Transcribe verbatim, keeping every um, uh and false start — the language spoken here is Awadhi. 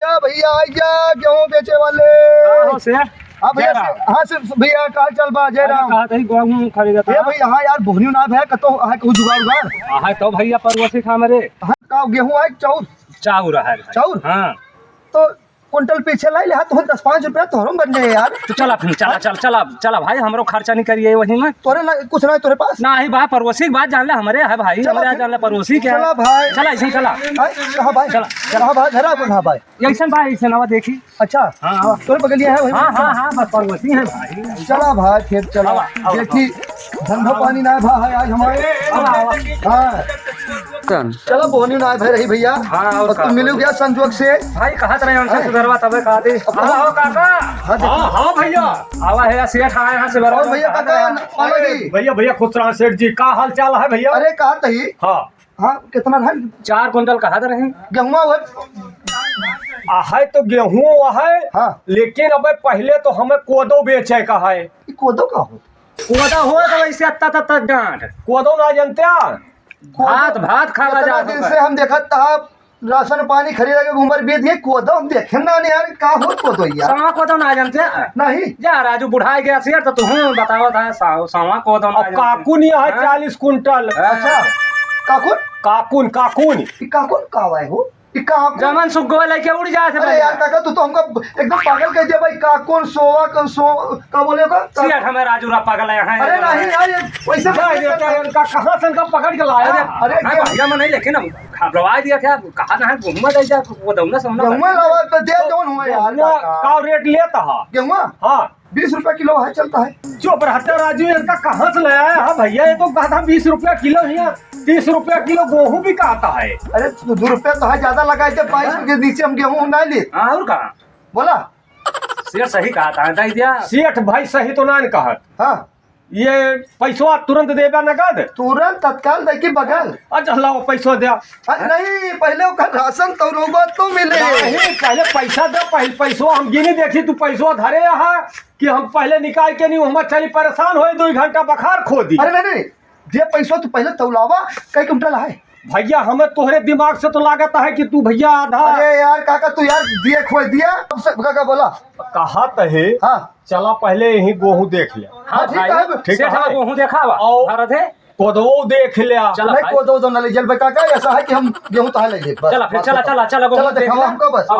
हाँ भैया, आ गया गेहूं बेचे वाले। का हो सेठ? हाँ भैया, जय राम। से-, हाँ से-, भैया, का हाल चाल बा? जय अरे, राम। कहा तही गेहूं खरीदत ए है। भैया, हाँ यार, बोहनी ना भैया, कतो है कुछ जुगाड़ उगाड़? हाँ, है तो भैया, परवसी खा मरे। हाँ, का गेहूं है, चाउर? चाउर है भाई। चाउर? हाँ। तो कुंटल पीछे लाई ले, हाँ, तो दस पाँच रुपया तोहरो बन जाए यार। तो चला फिर, चला, चल, चला, चला भाई, हमरो खर्चा नहीं करिए वही में। तोरे ना, कुछ ना है तोरे पास? ना ही भाई, पड़ोसी की बात जान ले, हमरे है भाई, चला हमरे फिर। जान ले, पड़ोसी क्या चला है? भाई। चला, ऐसे ही चला। भाई, कहाँ भाई? चला, चला। कहाँ भाई? घर आपन कहाँ भाई? ऐसे भाई, ऐसे नवा देखी। अच्छा। हाँ, हाँ। तोरे बगलिया है वही? हाँ, हाँ, हाँ, बस पड़ोसी है भाई। चला भाई, फिर चला। आवा, आवा, देखी, आवा। धंधा पानी ना भा है आज हमारे। आवा, आवा। हाँ। चला, बोहनी ना भय रही भैया। हाँ, और और का? तू मिलू गया संजोग से। भाई, कहा तरह हमसे हाँ। सुधरवा तबे कहा दे। अब आवा, आवा, काका। हाँ, देखो। हाँ, हाँ, भैया। आवा है, सेठ आए हैं, सुधरवा और भैया, कहा काका, दे। पाला जी। भैया, भैया, खुश रहा सेठ जी, का हाल चाल है भैया? अरे, कहा तही। हाँ। हाँ, कितना रहा? चार कुंटल कहा दे रहे। गेहुआ वो आ, है तो गेहूं वो है, हाँ। लेकिन अबे पहले तो हमें कोदो बेचे का है। ई कोदो का हो? कोदो हो तो वैसे अत्ता तत्ता डांट। कोदो ना जानते हैं? भात, भात खावा इतना जात दिन होगा। से हम देखत था, राशन पानी खरीद के उम्र बीत गई, कोदो हम देखे ना नहीं यार, का हो कोदो यार? समा कोदो ना जानते हैं? नहीं। जा राजू, बुढ़ा गया शेर, तो तू हूँ बताओ था, सा-, समा कोदो ना अब जानते। काकुन यह है हाँ? चालीस कुंटल। अच्छा, काकुन? काकुन, काकुन। ई काकुन का है हो? ई काकुन? जमन सुगवा लेके उड़ जाए थे अरे भैया। यार काका, तू तो हमका एकदम पागल कर दिया भाई। काकुन, सोवा, का सो-, का बोले का? सेठ हमें राजू रा पागल है, हाँ, अरे ये नहीं यार, ये वैसे जा, ये क्या, इनका कहाँ से इनका पकड़ के लाया? अरे, अरे, अरे, क्या? भैया, मैं नहीं, लेकिन हम घबरा दिया था, कहा ना है, गेहुआ दे जा, वो दौना से हमने गेहुआ लावा तो दे, जौन हुआ यार, गेहुआ काका। का रेट लेता है? गेहुआ? हाँ। बीस रुपया किलो है, चलता है। चुप रहता राजू, इनका कहाँ से ले आया है भैया? ये तो कहा था बीस रुपया किलो ही है, तीस रुपया किलो गेहूं भी कहता है। अरे, तो दो रुपया तो है, ज्यादा लगा दे, बाईस के नीचे हम गेहूं ना ले। हाँ, और का? बोला। सेठ सही कहा था, दे दिया। सेठ भाई सही तो ना कहत। हाँ। ये पैसवा तुरंत देबा नगद? तुरंत तत्काल दे की बगल। अच्छा, लाओ पैसवा दे। हाँ, नहीं, पहले ओकर राशन तौलबा तो मिले। नहीं, पहले पैसा दे, पहले पैसवा हम गिनी देखी, तू पैसवा धरे यहाँ कि हम पहले निकाल के नहीं, हम चली परेशान होए, दो घंटा बखार खो दी। अरे नहीं, नहीं, दे पैसवा, तू पहले तौलावा, कई कुंटल है? भैया, हमें तोहरे दिमाग से तो लागत है कि तू भैया आधा अरे यार काका, तू यार दिए खोए दिया, अब से काका बोला। कहा तहे, हाँ। चला पहले यही गेहूं देख ले। हाँ, ठीक भाई, है। ठीक सेठ है। गेहूं देखा बा। आओ। भारत है। कोदो देख ले। चला नहीं, भाई। कोदो दो ना ले जल बे काका, ऐसा है कि हम गेहूं तो है ले ले, बस, चला फिर, बस चला, खत्म। चला, चला, चला, गेहूं देख देखावा ले। हमको बस। आओ।